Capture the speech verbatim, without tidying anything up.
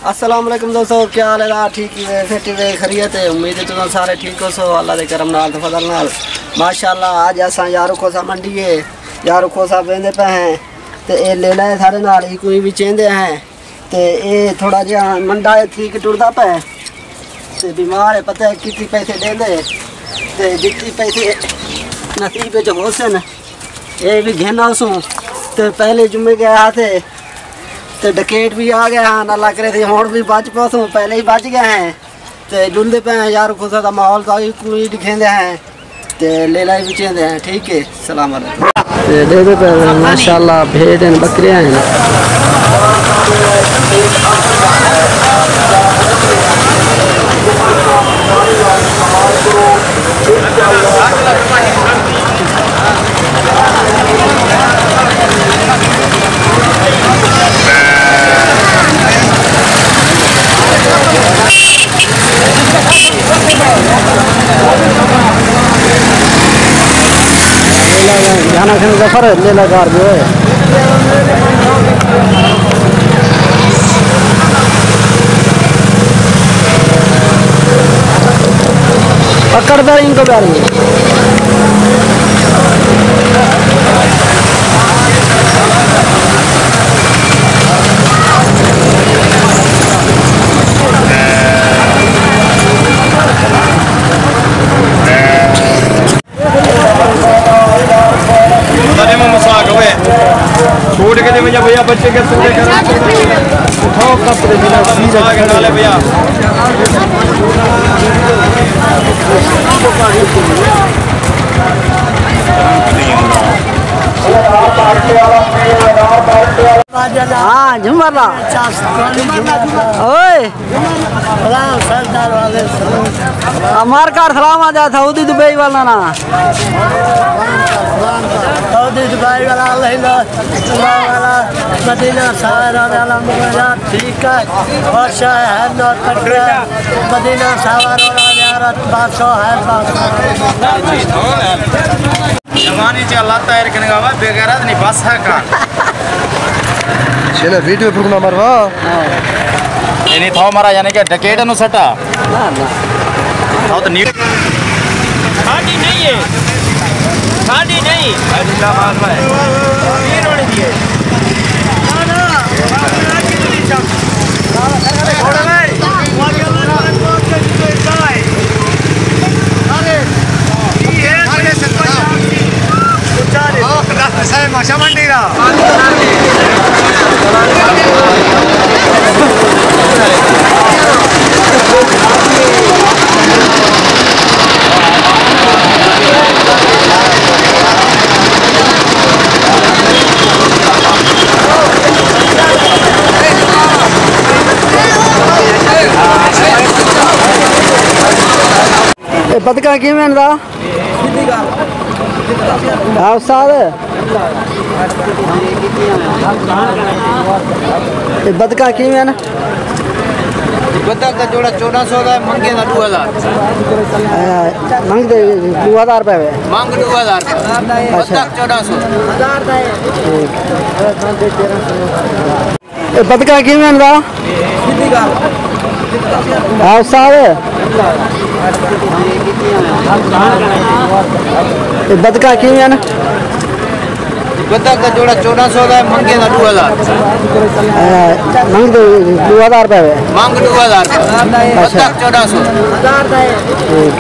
السلام علیکم دوستو، کیا حال ہے؟ ٹھیک ہی ہے، فٹ ہی ہے، خیریت ہے۔ امید ہے تساں سارے ٹھیک ہوسو اللہ دے کرم نال تے فضل نال۔ ماشاءاللہ، اڄ اساں یارو کھوسہ منڈی ہے، یارو کھوسہ ویندے پئے ہیں تے اے لیلا ہے ساݙے نال، ایکوں وی چیندے ہیں۔ تے اے تھوڑا جیہا منڈا ہے، ٹھیک ٹردا پئے تے بیمار ہے، پتہ ہے کتی پیسے ݙیندے تے جتی پیسے نصیب وچ ہوسن، اے وی گھن آسوں۔ تے پہلے جمعے ڳئے ہا تے تے ڈکیٹ وی آ ڳئے ہن، اللہ کرے تے ہݨ وی بچ پوسوں، پہلے ہی بچ ڳئے ہیں۔ تے ڄلدے پئے ہیں یار، خوشی دا ماحول تاں کوئی ݙکھیندے ہیں تے لیلا ہی وچیندے ہیں۔ ٹھیک ہے، سلام علیکم۔ تے ݙیکھدے پئے ہیں، ماشاءاللہ، بھیݙ ہن، ٻکریاں ہن۔ جانا کھن ظفر ہے، لیلا گار جو ہے۔ پکڑدا ان کو گاڑی۔ تاݙے مونہہ مساک ہوئے۔ چھوڑ کے دے بھیا، بھیا، بچے کے سونے کر۔ اٹھاؤ کپڑے، بنا مساک نالے بھیا۔ ہاں، جھمر لا۔ اوئے۔ سلام سردار والے سلام۔ ہمار کار سلام آ جا، سعودی دبئی والا نا۔ سعودی دبئی والا، اللہ ہی لا، اللہ والا، مدینہ سارا والا، مدینہ ٹھیک ہے۔ اور شاہ ہے نو تک، مدینہ سارا والا زیارت، بادشاہ ہے، بادشاہ۔ جوانی چ اللہ طاہر کنگا وا، بے غیرت نہیں، بس ہے کان۔ چلو، ویڈیو پر نہ مروا۔ یعنی تھاؤ مارا، یعنی کہ ڈکیٹ نو سٹا۔ نہ، نہ۔ تھاؤ تو نیو۔ ساڈی نہیں ہے۔ ساڈی نہیں۔ اے بدکاں کیویں دا؟ ہاں استاد۔ اے بدکاں کیویں؟ بدک دا جوڑا چوݙاں سو دا ہے، منگے دا ݙو ہزار۔ اے، منگ دے ݙو ہزار روپے ہوئے۔ منگ ݙو ہزار۔ اچھا۔ بدک چوݙاں سو۔ ٹھیک۔ اے بدکاں کیویں دا؟ ہاں استاد۔ اے بدکاں کیویں؟ بدک دا جوڑا چوݙاں سو دا ہے، منگے دا ݙو ہزار۔ اے، منگ دے ݙو ہزار روپے ہوئے۔ منگ ݙو ہزار۔ اچھا۔ بدک چوݙاں سو۔ ٹھیک۔